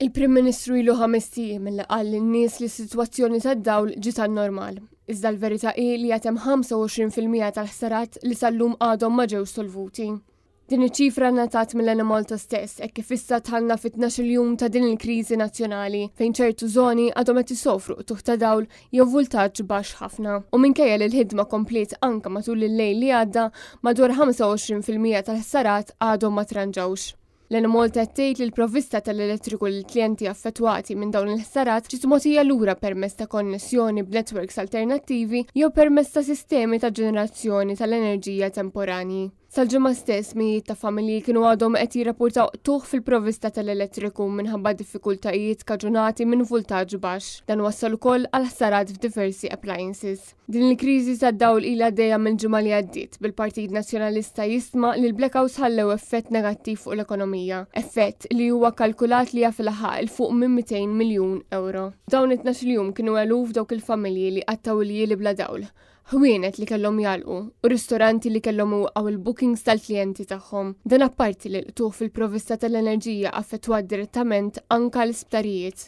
Il-Prim Ministru ilu ħamest ijiem milli qal lin-nies li s-sitwazzjoni tad-dawl ġiet għan-normal. Iżda l-verità hi li għad hemm 25% tal-ħsarat li sal-lum għadhom ma ġewx solvuti. Din iċ-ċifra ngħatat mill-Enemalta stess hekk kif issa dħalna fit-tnax-il jum ta' din il-kriżi nazzjonali fejn ċertu żoni għadhom qed isofru qtugħ ta' dawl jew vultaġġ baxx ħafna. U minkejja li l-ħidma kompliet anke matul il-lejl li għadda, madwar 25% tal-ħsarat għadhom ma tranġawx. L-Enemalta qed tgħid li l-provvista tal-elettriku lill-klijenti affettwati minn dawn il-ħsarat ġiet mogħtija lura permezz ta' konnessjoni b'netwerks alternattivi jew permezz ta' sistemi ta' ġenerazzjoni tal-enerġija temporanji. Sal-Ġimgħa stess, mijiet ta' familji kienu għadhom qed jirrapportaw qtugħ fil-provvista tal-elettriku minħabba diffikultajiet kaġunati minn vultaġġ baxx. Dan wassal ukoll għal ħsarat f'diversi appliances. Din il-kriżi tad-dawl ilha għaddejja mill-ġimgħa li għaddiet, bil-Partit Nazzjonalista jistma li l-blackouts ħallew effett negattiv fuq l-ekonomija, effett li huwa kkalkulat li jaf ilaħħaq 'il fuq minn 200 miljun ewro. F'dawn it-tnax-il jum kienu eluf dawk il-familji li qattgħu iljieli bla dawl, ħwienet li kellhom jagħlqu u ristoranti li kellhom iwaqqgħu l-bookings tal-klijenti tagħhom. Dan apparti li l-qtugħ fil-provvista tal-enerġija affettwat direttament anka l-isptarijiet.